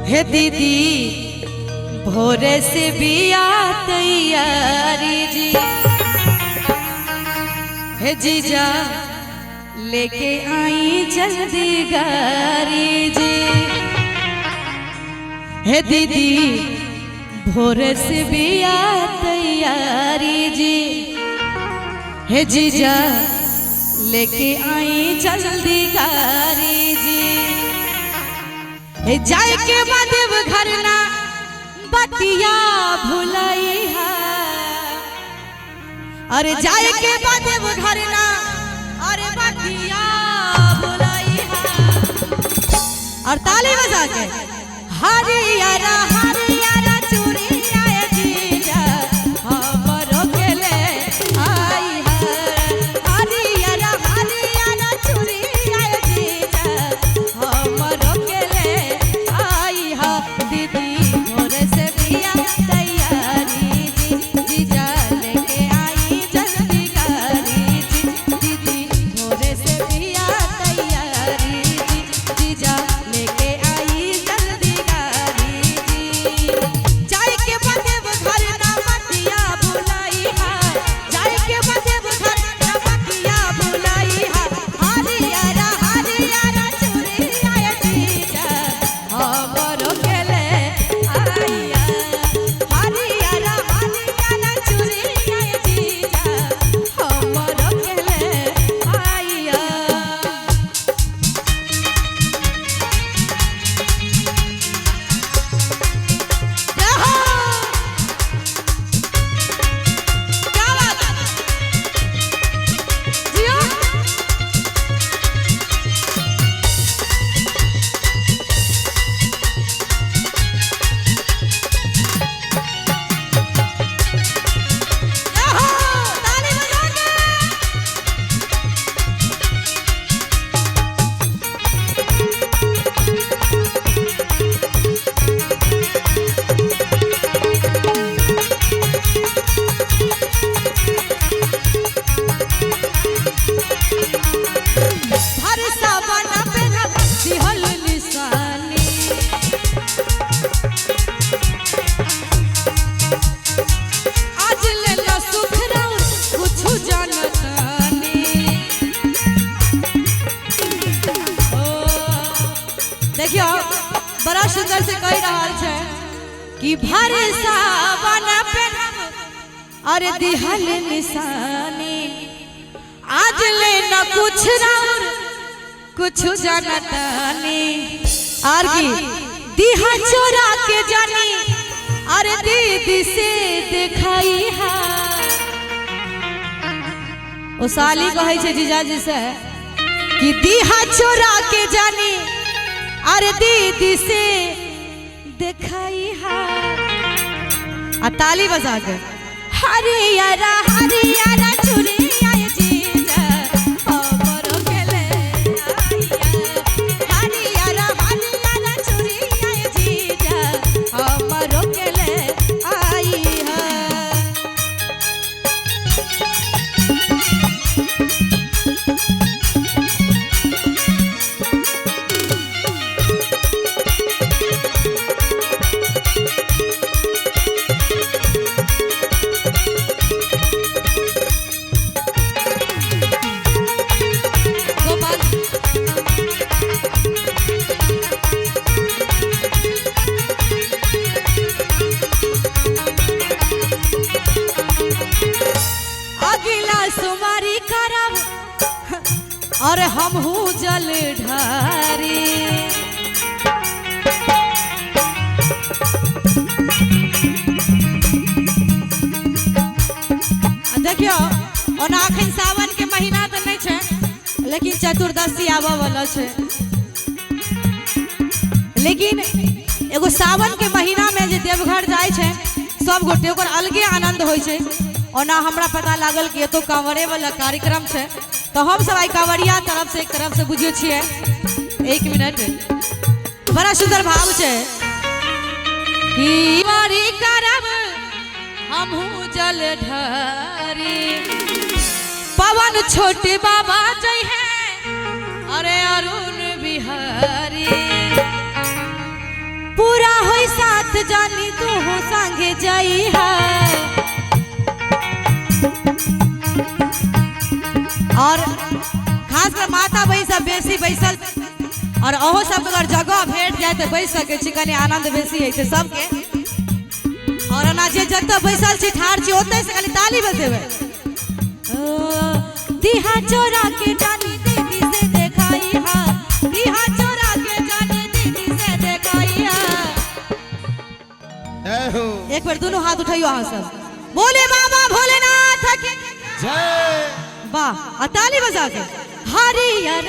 हे दीदी भोरे से बिया तैयारी जी, हे जीजा लेके आई जल्दी गारी जी। हे दीदी भोरे से बिया तैयारी जी, हे जीजा लेके आई जल्दी गारी जी। हे जाए के बाद घर ना बतिया भुलाई है, अरे जाए के बाद घर ना अरे बतिया भुलाई है। और ताली बजा के हरियारा हरियारा चूड़ी आए जीजा हमरो के ले आई है। हरियारा हरियारा चूड़ी आए जीजा हमरो के ले आई है। दीदी भोरे से बिया तैयारी जी, जीजा लेके आई जल्दी गारी जी। दीदी भोरे से बिया तैयारी जी, जीजा लेके आई जल्दी गारी जी। जाए के बदेव घर ना बतिया भुलाई है, जाए के बदेव घर ना बतिया भुलाई है। हरियारा हरियारा चूड़ी आए जीजा हमरो के ले आई है। हरियारा हरियारा चूड़ी आए जीजा हमरो के ले आई है। रहो क्या बात है जियो। रहो ताली बजा के। भरसा बना पेनब दिहल निशानी, आज ले लो सुख राउर कुछु जानतानी। ओ देखियो बड़ा सुंदर से कह रहल छै कि भरसा बना पेनब अरे दिहल निशानी, आज ले न कुछ राउर कुछ जानतानी। आर की दिहा चोरा के जानी अरे दीदी से दिखाई है। ओ साली कहै छै जीजाजी से कि दिहा चोरा के जानी अरे दीदी से दिखाई है। आ ताली बजा के हरियारा हरियारा चूड़ी आए जीजा हमरो के ले आई है। हरियारा हरियारा चूड़ी आए जीजा हमरो के ले आई है। गोपाल अगिला सुमारी करब और हमहू जल ढारी। आ देखियो ओना अखन सावन के महीना तऽ नहि छै, लेकिन चतुर्दशी आबऽ वाला छै। लेकिन एगो सावन के महीना में जे देवघर जाइ छै सब गोटे ओकर अलगे आनंद होइ छै। ओना हमरा पता लागल कि एतौ कांवरे वाला कार्यक्रम छै, तो हम सब आई कांवरिया तरफ से एक तरफ से बुझियो छियै। एक मिनट, बड़ा सुंदर भाव छै कि मारी करब हमहू जल ढारी, पवन छोटे बाबा जय है अरे अरुण बिहारी। पूरा के जइहा। और खास कर माता बहन सब बेसी बैसल, और अहो सब अगर जगह भेट जाए तो बैस सकै छी, कनी आनंद बेसी होइ छै सबके। और ओना जे जतऽ बैसल छी ठाढ़ छी ओतै से खाली ताली बजेबै। दिहा चोरा के जानी दीदी से देखाई हा, दिहा चोरा के जानी दीदी से देखाई हा। जय हो। एक बार दोनों हाथ उठाइयो अहाँ सब, बोले बाबा भोलेनाथ की जय। वाह, आ ताली बजा के। हरियर